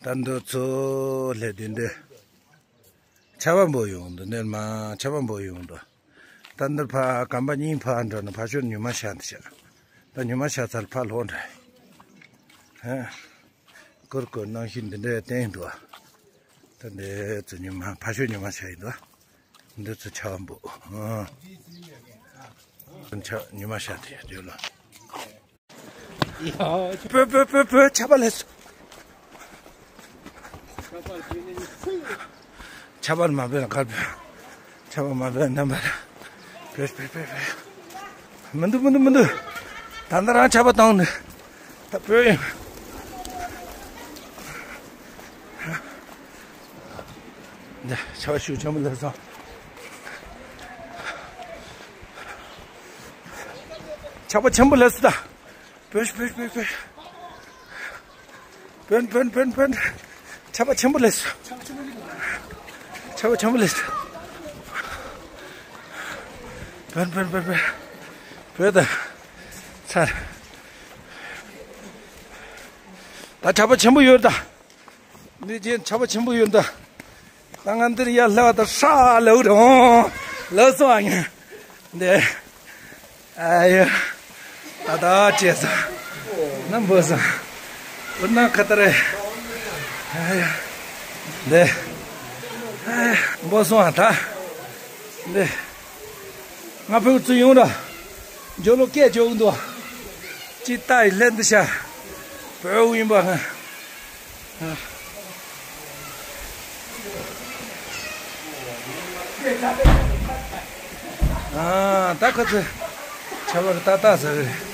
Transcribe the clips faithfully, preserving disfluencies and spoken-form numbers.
ད་འདི་ཚོ་སླེབས་དུས་འདི། ཆར་པ་འབབ་ཡོང་འདུག་འདིར་མ་ཆར་པ་འབབ་ཡོང་འདུག་ད་འདིར་ཕ་གམ་པ་གཉིས་ཕ་འགྲོ་ན་ཕ་ཤོར་ཉི་མ་ཤར་འདི་ཤག་ད་ཉི་མ་ཤར་ཚར་ཕ་ལྷོ་འདྲ། ཧ། ཀུར་ཀུར་གནམ་གཤིས་འདི་འདྲའི་བསྟན་འདུག་ད་འདི་ཚོ་ཉི་མ་ཕ་ཤོར་ཉི་མ་ཤར་ཡིན་འདུག་འདི་ཚོ་ཆར་པ་འབབ། ཨ། ཆ་ཉི་མ་ཤར་དེ་ཡོད་ལ། བོད་བོད་བོད་བོད་ཆར་པ་ལས་སོ། ཆར་པ་མ་བབས་ན་གར་བོད། ཆར་པ་མ་བབས་ན་རྣམ་པར་བོད་བོད་བོད་བོད། མི་འདུག་མི་འདུག་མི་འདུག་ད་ལྟ་རང་ཆར་པ་བཏང་ནས་ད་བོད་ཡིན། འདི་ཆར་པ་ཤུགས་ཆེན་པོ་སླེབས་སོང་། ཆར་པ་ཆེན་པོ་སླེབས་སོང་ད། བོད་བོད་བོད་བོད། བོད་བོད་བོད་བོད། ཆར་པ་ཆེན་པོ་སླེབས་སོང་། ཆར་པ་ཆེན་པོ་སླེབས་སོང་། བོད་བོད་བོད་བོད། བོད་ད། ཚར། ད་ཆར་པ་ཆེན་པོ་ཡོད་ད། འདི་རྗེས་ཆར་པ་ཆེན་པོ་ཡོད་འདུག་ད་ང་འདིར་ཡར་སླེབས་པ་དང་ཧྲ་ལེའུ་རེད་འོང་། ལགས་སོ་ཨ་ཉན། འདི། ཨ་ཡ། ད་ད་བྱས་སོང་། ནམ་འབོ་སོང་། འུར་ན་ཁ་ཏ་རེ། ཨ་ཡ། འདི། ཨ་ཡ། འབོ་སོང་ཨ་ད། འདི། ང་ཕུག་ཚུར་ཡོང་ར། ཇོ་ལོ་སྐད་ཇོ་གི་འདུག་ཅི་ལྟ་ཡི་ལྷན་དུ་ཤ། བོད་ཡིན་པ་ང་། ཨ། ད་ཁོ་ཚོས་ཆར་པ་ཏག་ཏག་ཟ་གི་རེད།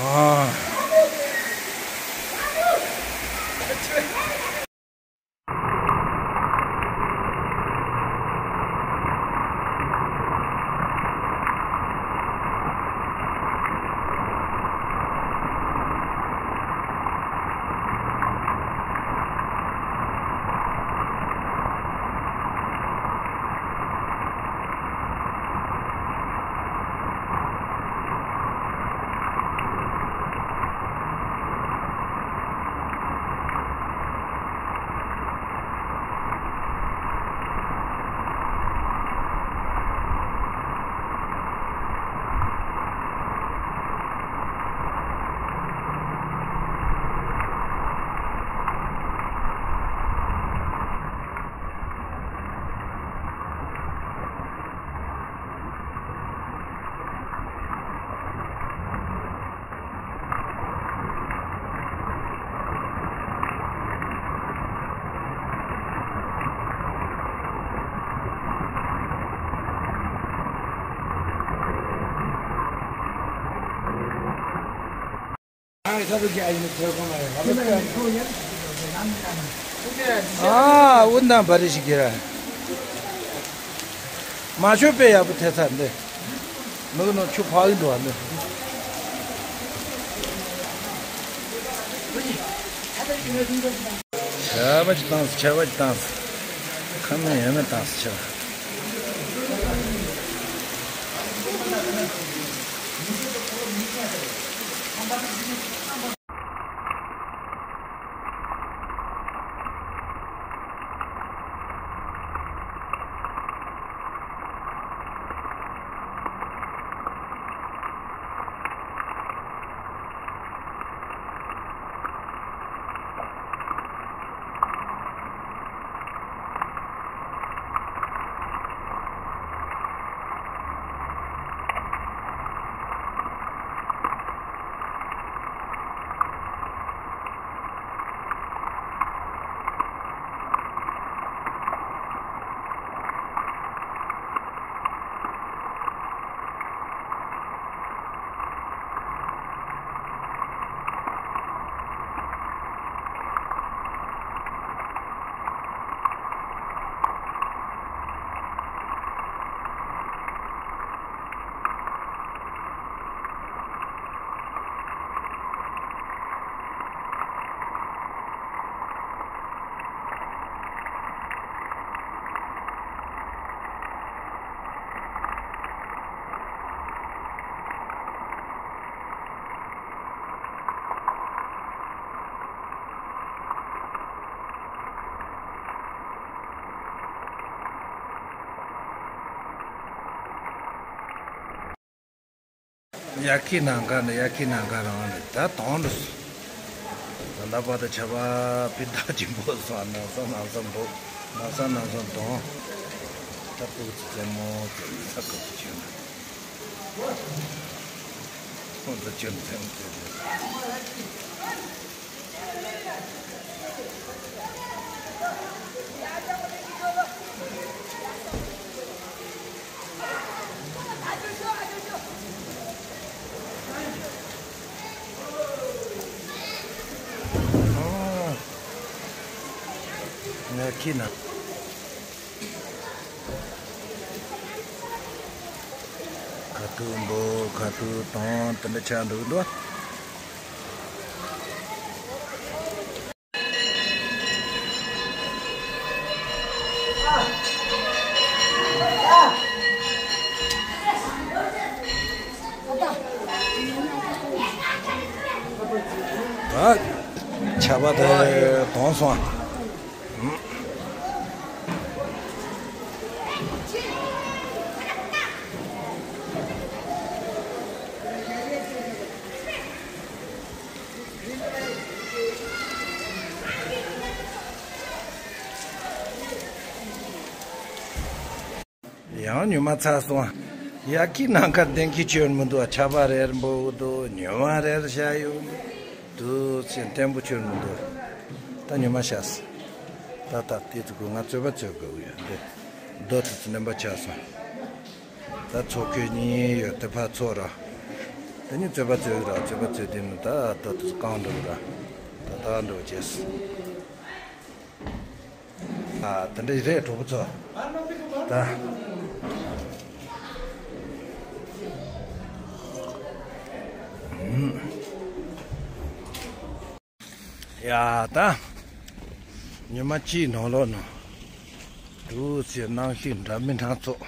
ཨ། ཨ། འུ་ན་བ་རི་ཞིག་གིས་ར། མ་ཤོད་པའི་ཡག་པོ་ཐེ་ཚ་འདི། མི་གི་ནང་ཆུ་ཕག་གི་འགྲོ་བ་འདི། ཆར་པ་ཅིག་བཏང་སོང་། ཆར་པ་ཅིག་བཏང་སོང་། ཁ་མེད་ཡོད་མེད་བཏང་སོང་། ཆར་པ། ཡ་ཁི་ནང་ག་ནི་ཡ་ཁི་ནང་ག་རང་ནི་ད་དོང་ནི་སུ། ད་ལ་པ་ད་ཆ་བ་པི་ད་ཅི་འབོ་སོང་ནང་སང་ནང་སང་འབོ་ནང་སང་ནང་སང་དོང་། ད་ཏུ་ཙི་ཙེ་མོ་ཙེ་ནི་ས་ཀ་ཙི་ཆེ་ན། ཁོང་ཚོ་ཅི་ཙེ་མོ་ཙེ་ཙེ། ང་ཁྱི་ན། ཁ་ཐུག་འབོ་ཁ་ཐུག་དང་དེ་འདྲ་ཆགས་འདུག་འདུག་ད་ཆར་པ་དེ་དྭངས་སོང་། ཡང་ཉི་མ་ཚ་སོང་། ཡ་ཁི་ནང་ཁ་གདན་ཁི་ཆོད་མི་འདུག་ཆར་པ་རེར་འབོ་འདུག་ཉི་མ་རེར་ཤར་ཡོང་འདུག་དུ་ཅི་བརྟན་པོ་ཆོད་མི་འདུག་ད་ཉི་མ་ཤར་སོང་། ད་ད་དེ་ཚོ་གོ་ང་རྩོད་པ་རྩོད་དགོས་ཡོད་འདི། རྡོ་དེ་ཚོ་རྣམ་པ་ཆགས་སོང་། ད་ཚོ་ཁོས་གཉིས་ཡོད་དེ་ཕར་ཚོ་ར། དེ་ནི་རྩོད་པ་རྩོད་ར་རྩོད་པ་རྩོད་དེ་ནི་ད་རྡོ་དེ་ཚོ་གང་འགྲོ་ར། ད་ད་འགྲོ་བྱས། ཨ་དེ་འདྲ་རེད་གྲོགས་པོ་ཚོ། ད། ཡ་ད། ཉི་མ་གཅིག་ནང་ལོགས་ནང་། འདུག་ཟེར་གནམ་གཤིས་འདྲ་མི་འདྲ་ཚོགས།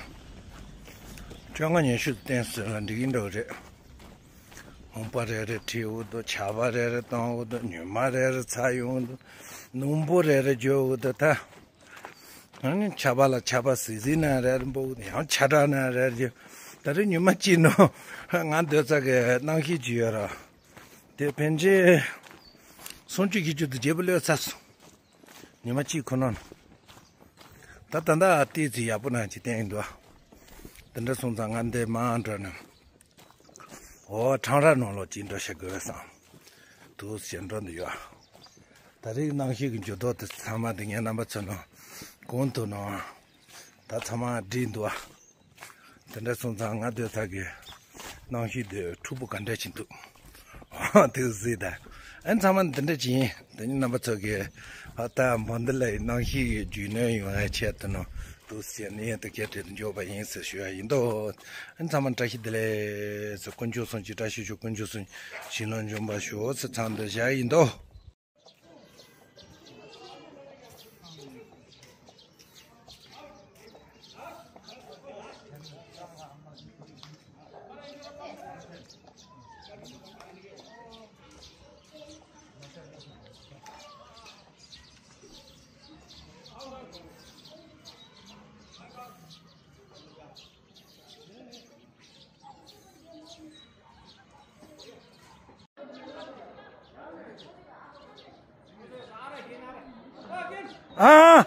བཅོ་ལྔ་ཉི་ཤུ་བསྟན་ཟེར་ལ་འགྲིག་གི་འདུག་རེད། ལུང་པ་རེ་རེ་བྲིས་འོ་དོ་ཆར་པ་རེ་རེ་བཏང་འོ་དོ་ཉི་མ་རེ་རེ་ཚ་ཡོང་འོ་དོ་ནུབ་མོ་རེ་རེ་འཇོ་འོ་དོ་ད། ཨ་ནི་ཆར་པ་ལ་ཆར་པ་ཟིག་ཟིག་ན་རེ་རེ་འབོ་ཡང་ཆར་དྲག་ན་རེ་རེ་འཇོ། ད་རེས་ཉི་མ་གཅིག་ནང་ང་སྡོད་ས་གི་གནམ་གཤིས་ཅིག་ཡོད་ར། དེ་ཕན་ཆད་སུམ་ཅུ་བཞི་བཅུ་དུ་བརྗེ་པོ་ལོས་ཚ་སོང་། ཉི་མ་གཅིག་ཁོ་ན་ནི། ད་ད་ད་ལྟའི་ཚེ་ཡག་པོ་ན་ཅི་བསྟན་ཡིན་འདུག་དེ་འདྲ་སོང་ཙང་ང་འདི་མ་འགྲོ་ནི། འོ་ཁྲང་ར་ནང་ལོགས་ཅིག་འགྲོ་ཤེས་དགོས་བསམ། དུ་ཞེ་འགྲོ་འདི་ཡོད། ད་རེས་གནམ་གཤིས་ཀྱི་འགྱུར་ལྡོག་དེ་ཚང་མ་དེ་ངས་རྣམ་པ་ཚོ་ནང་གོང་དུ་ནང་ད་ཚང་མ་བསྒྲིགས་འདུག་དེ་འདྲ་སོང་ཙང་ང་སྡོད་ས་གི་གནམ་གཤིས་དེ་འཁྲུག་པོ་ག་འདྲ་ཞིག་འདུག་དེ་གཟིགས་དང་། ཨ་ཚང་མ་འདི་འདྲ་ཅིག་ཡིན། དེ་ནི་རྣམ་པ་ཚོ་གི་ཨ་ད་འབོ་འདི་ལ་གནམ་གཤིས་རྒྱུས་ནོན་ཡོང་བའི་ཆེད་དུ་ནང་དུ་ཟེར་ནས་དེ་སྐད་དེ་འཇོག་པ་ཡིན་ཟེར་ཞུ་ཡ་ཡིན་དོ། ཨ་ཚང་མ་བཀྲ་ཤིས་བདེ་ལེགས་ཟེར་དཀོན་མཆོག་གསུམ་གྱི་བཀྲ་ཤིས་ཤོག་དཀོན་མཆོག་གསུམ་ཞིང་ལོ་འབྱོན་པ་ཤོག་ཟེར་ཚང་འདི་བཞག་ཡིན་དོ། ཨ།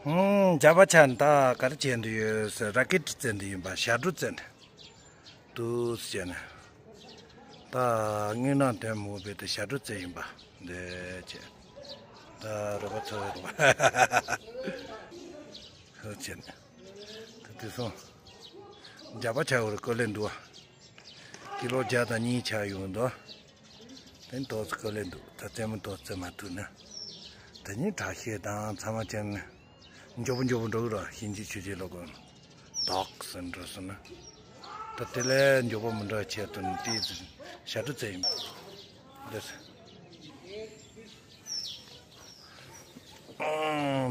ཧུམ། རྒྱ་པ་ཆ་ད་ག་རེ་བྱེད་འདི་ཡོད་ཟེར་ར་ཀེ་ཊི་བཙལ་འདི་ཡིན་པ་ཞབས་བྲོ་བཙལ་འདི། ཏུ་ཟེར་ནས། ད་དངོས་གནས་དོན་མོ་བས་ཏེ་ཞབས་བྲོ་བཙལ་ཡིན་པ་འདི་བྱས། ད་རོགས་པ་ཚོ་རོགས་པ་ཧུ་བྱས་ནས། ད་དེ་སོང་། རྒྱ་པ་ཆ་བོར་ཀོ་ལེ་འདུག་བ། ཀི་ལོ་བརྒྱ་དང་གཉིས་ཆགས་ཡོང་འདུག་དེ་ཏོག་ཙི་ཀོ་ལེ་འདུག་ད་རྩེད་མོ་ཏོག་ཙི་མ་ཐུག་ན། ད་ནི་དྲག་ཤེད་དང་ཚང་མ་ཅན་ནི། མགྱོགས་པོ་མགྱོགས་པོ་འགྲོ་གི་རོགས་ཤིན་ཅི་ཆུ་ཅི་ལོ་གོ། དོག་སེ་འགྲོ་སོང་ན། ད་དེ་ལས་མགྱོགས་པོ་མི་འགྲོ་ཆེད་དུ་ནི་ཏི་ཙི་ཞབས་བྲོ་བཙལ་ཡིན། འདི་སེ།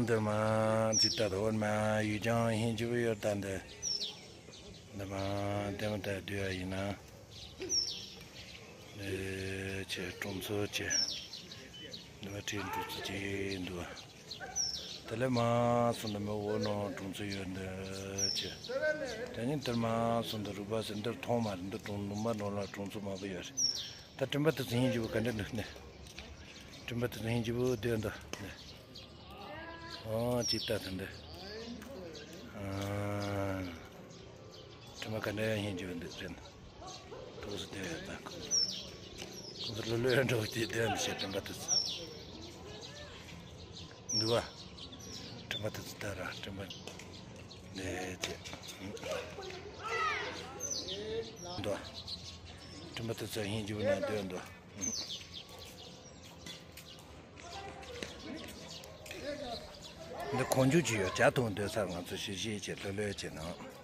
འདི་མ་ཅི་ལྟ་དོར་མ་ཡུལ་ལྗོངས་ཧིན་ཅི་བུ་ཡོད་ད་འདི། འདི་མ་ལྟད་མོ་ལྟ་སྡོད་ཡ་ཡིན་ན། འདི་ཆེ་གྲོང་ཚོ་ཆེ། འདི་མ་ཁྲིད་འགྲོ་ཚུལ་ཅི་འདུག་དེ་ལས་མ་སོང་ན་མི་འོ་ནོ་གྲོང་ཚོ་ཡོད་འདི་ཅི། དེ་ནི་དེར་མ་སོང་ན་རུ་བ་ཟེར་འདིར་མཐོང་མ་རེད། འདི་གྲོང་ནུབ་མ་ནོ་ལ་གྲོང་ཚོ་མང་པོ་ཡོད་རེད། ད་སྤྲིན་པ་དེ་ཚོ་ཧིན་རྗེ་བོ་ག་འདྲ་འདུག་ནི། སྤྲིན་པ་དེ་ཚོ་ཧིན་རྗེ་བོ་བསྡད་འདུག་ནི། ཨོ་ཅི་ལྟ་ཐུབ་འདི། ཨ། སྤྲིན་པ་ག་འདྲ་ཡང་ཧིན་རྗེ་བོ་འདུག་ཟེར་ན། ཏོག་ཙམ་བསྡད་ཡོད་ད། ཁོང་ཚོ་ལོ་ལོ་ཡང་འགྲོ་བ་དེ་བསྡད་ཡོད་མི་ཤེས། སྤྲིན་པ་དེ་ཚོ་འདུག་བ། སྤྲིན་པ་དེ་ཚོ་ལྟ་ར། སྤྲིན་པ་འདི་ཅི་འདུག་བ། སྤྲིན་པ་དེ་ཚོ་ཧིན་རྗེ་བོ་ནང་བསྡད་འདུག་བ། འདི་གོང་ཆུ་ཅི་ཡོད་ཇ་འཐུང་སྡོད་སར་ང་ཚོ་ཤི་ཤི་བྱེད་ལྷོད་ལྷོད་བྱེད་ནང་།